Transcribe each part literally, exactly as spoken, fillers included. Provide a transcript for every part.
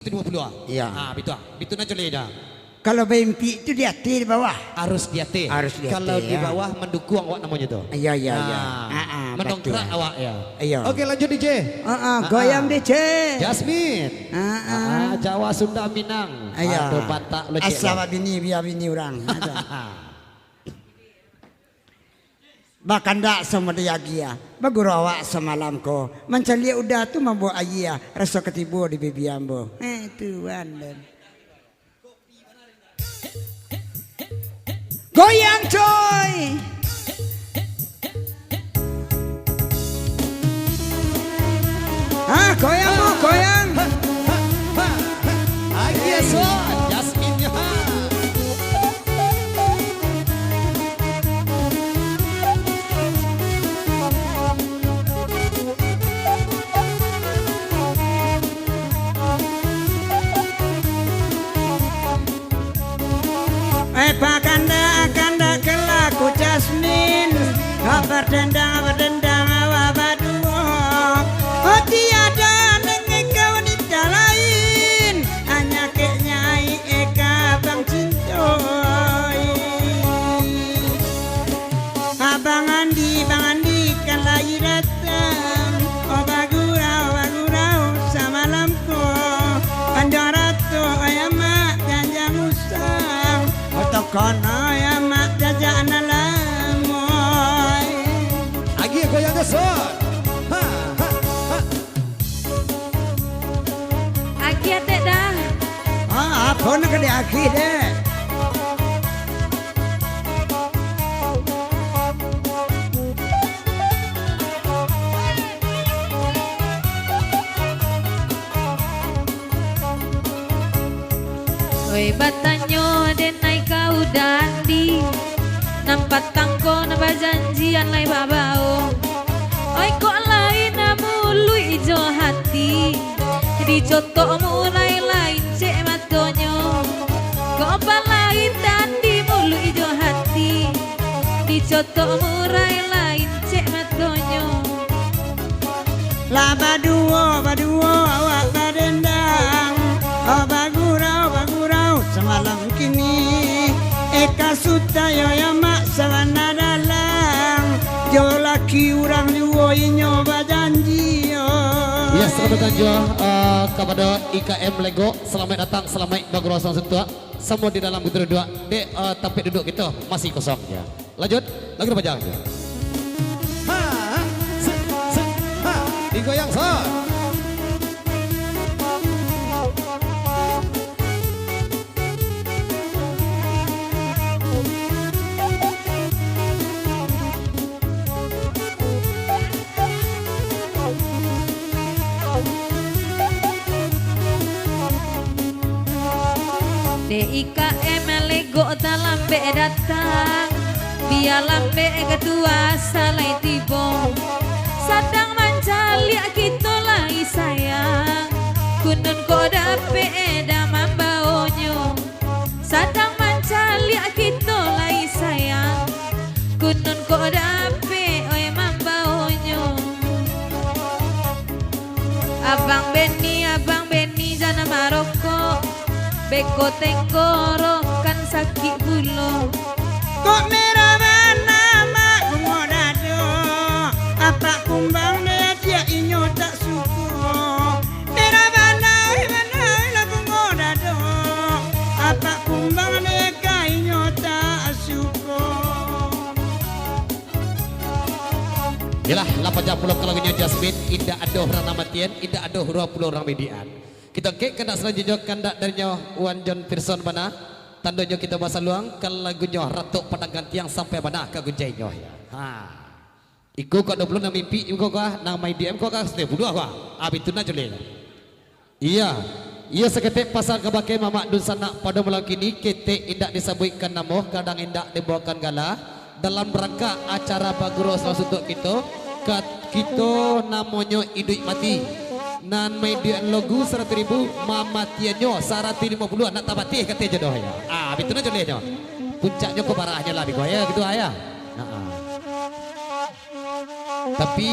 Satu limo puluah. Iyo. Ah, bitu ah. Bitu nan colek dah. Kalau baimpik tu di ateh, di bawah? Harus di ateh. Harus di ateh, yo. Kalau di bawah mandukuang awak namonyo tu. Iyo, iyo, iyo. Ah, ah, mandongkrak awak, yo. Iyo. Oke, lanjut, D J. Ah, ah, goyang, D J. Jasmine. Ah, ah. Ah, ah, Jawa, Sunda, Minang. Iyo. Aduh, Batak lo, cek lo. Asa babini, bia bini urang. Aduh. Bakandak samo di agia, bagurau awak samalam ko, mancaliak uda tu mambuek ayia, raso ka tibo di bibia ambo. Eh, Tuhan, den. Goyang, coy! Ah, goyang, Bu, goyang! Agia, Son. Jasmine-nyo, ha. Eh, bakandak-kandak kelaku Jasmine, bardendang-bardendang awak baduo. Oh, tiada nengok ka wanita lain, hanya kek nyai eka abang cintoi. Abang Andi, Bang Andi kan lai datang. Oh, bagurau, bagurau samalam ko. Panjang rato, ai amak, janjang usang. Oh, tokono, ai amak, jajak nan lamoi. Agiah goyang gasot. Ha, ha, ha. Aki atek dah. Ah, apo nan ka diagih dek? Oi, batanyo den ai ka uda Andi, nan patang ko nan bajanjian lai babao. Oi, kok lain muluik jo hati, dicotok murai lain cek matonyo. Kok balain Andi muluik jo hati, dicotok murai lain cek matonyo. Lah baduo, baduo awak badendang, oh, bagurau, bagurau samalam kini. Eka sutai, oi amak, sabana dalang, jo laki urang juo inyo bajanji, oi. Ya, selamat datang juo, eh, kapado I K M Legok. Selamat datang, selamat bagurau samalam suntuak. Samo di dalam kito duduak. Dek, eh, tampek duduk kito masih kosong. Ya. Lanjut, lagi dua pajang. Ha, ha, set, set, ha. Digoyang, set. Dek I K M Legok talambek datang, bia lambek katua asa lai tibo. Sadang mancaliak kito lai sayang, kunun kok dapek dah mambaonyo. Sadang mancaliak kito lai sayang, kunun kok dapek, oi, mambaonyo. Abang Beni, Abang Beni, jan marokok, beko tenggorokan sakik pulo. Kok merah bana, Mak, bungo dado, apak kumbang dek inyo tak suko. Merah bana, oi, bana, oi, lah bungo dado, apak kumbang dek inyo tak suko. Yolah, lah pacah pulo ka lagunyo Jasmine, indak ado urang nan matian, indak ado urang pulo urang bidian. Kito kek kandak salanjuiknyo, kandak darinyo Wan John Pearson bana, tandonyo kito basaluang ka lagunyo Ratok Padang Gantiang sampai bana ka gunjainyo. Ha. Iko kok duo puluah nan mimpi, iko kok nan main D M kok ka satu puluah kok. Abih tu nan culek. Iya, iyo saketek pasan kabake mamak dunsanak pado malam kini, ketek indak disabuikkan namo, gadang indak dibaokan gala. Dalam rangka acara bagurau salah suntuak kito, ka-, kito namonyo iduik mati. Nan maiduikan lagu saratuih ribu, mamatiannyo saratuih limo puluah, nak tabatih kateh jodoh yo. Ah, bitu nan jolehnyo. Puncaknyo ko parahnyo lah, biko yo, gitu yo. Nah. Tapi,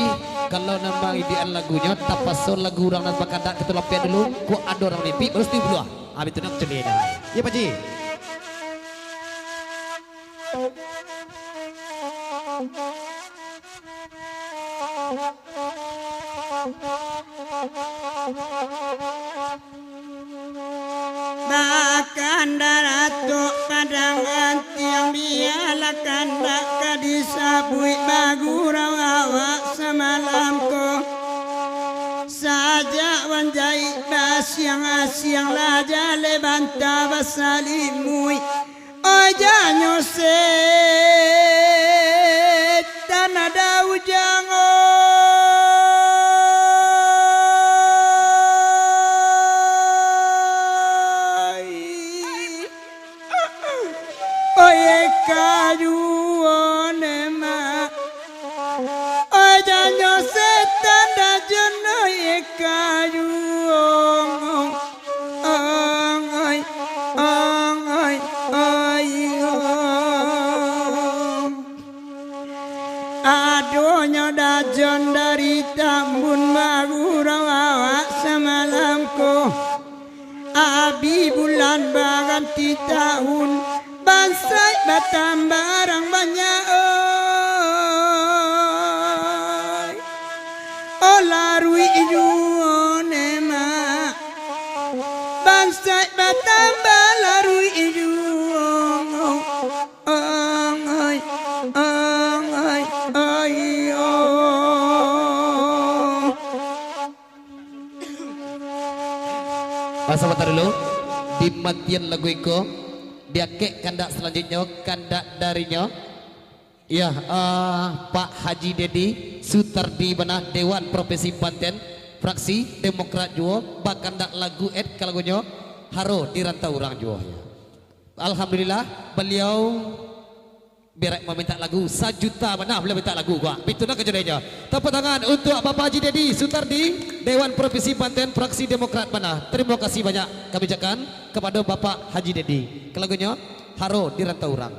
Kalau nan mangidian lagunyo, tapaso lagu urang nan bakandak kito lapian dulu, kok ado urang mimpi, baru setuju pulo. Ah, bitu nak caliaknyo. Iyo, Pak Ji. Bakandak Datuak Padang Antiang, bialah kandak ka disabuik bagurau awak samalam ko. Sajak wan jaik basiang-asiang, lah jaleh banta basalimuik. Oi, janyo setan ado ujang, oi. Oi, kajuo ne, Mak. Oi, janyo setan dajon, oi, kajuo. Ong, oi, ong, oi, oi, ong. Adonyo dajon dari Tambun bagurau awak samalam ko. Abih bulan baganti tahun, bansaik batambah urang banyak, oi. Oh, laruik juo ne, Mak. Bansaik batambah laruik juo. Ong, oi, ong, oi, oi, ong. Ah, sabanta dulu. Di matian lagu iko, diakek kandak salanjuiknyo, kandak darinyo. Iyo, ah, Pak Haji Dedi Sutardi bana, Dewan Provinsi Banten, fraksi Demokrat juo, bakandak lagu, ed ka lagunyo, Haro di Rantau Urang juo. Alhamdulillah, baliau Biarak mamintak lagu sajuta bana, baliau mintak lagu ko. Bitu nan kajadiannyo. Tapuak tangan untuak Bapak Haji Dedi Sutardi, Dewan Provinsi Banten, fraksi Demokrat bana. Tarimo kasih banyak kami ucapkan kapado Bapak Haji Dedi. Ka lagunyo, Haro di Rantau Urang.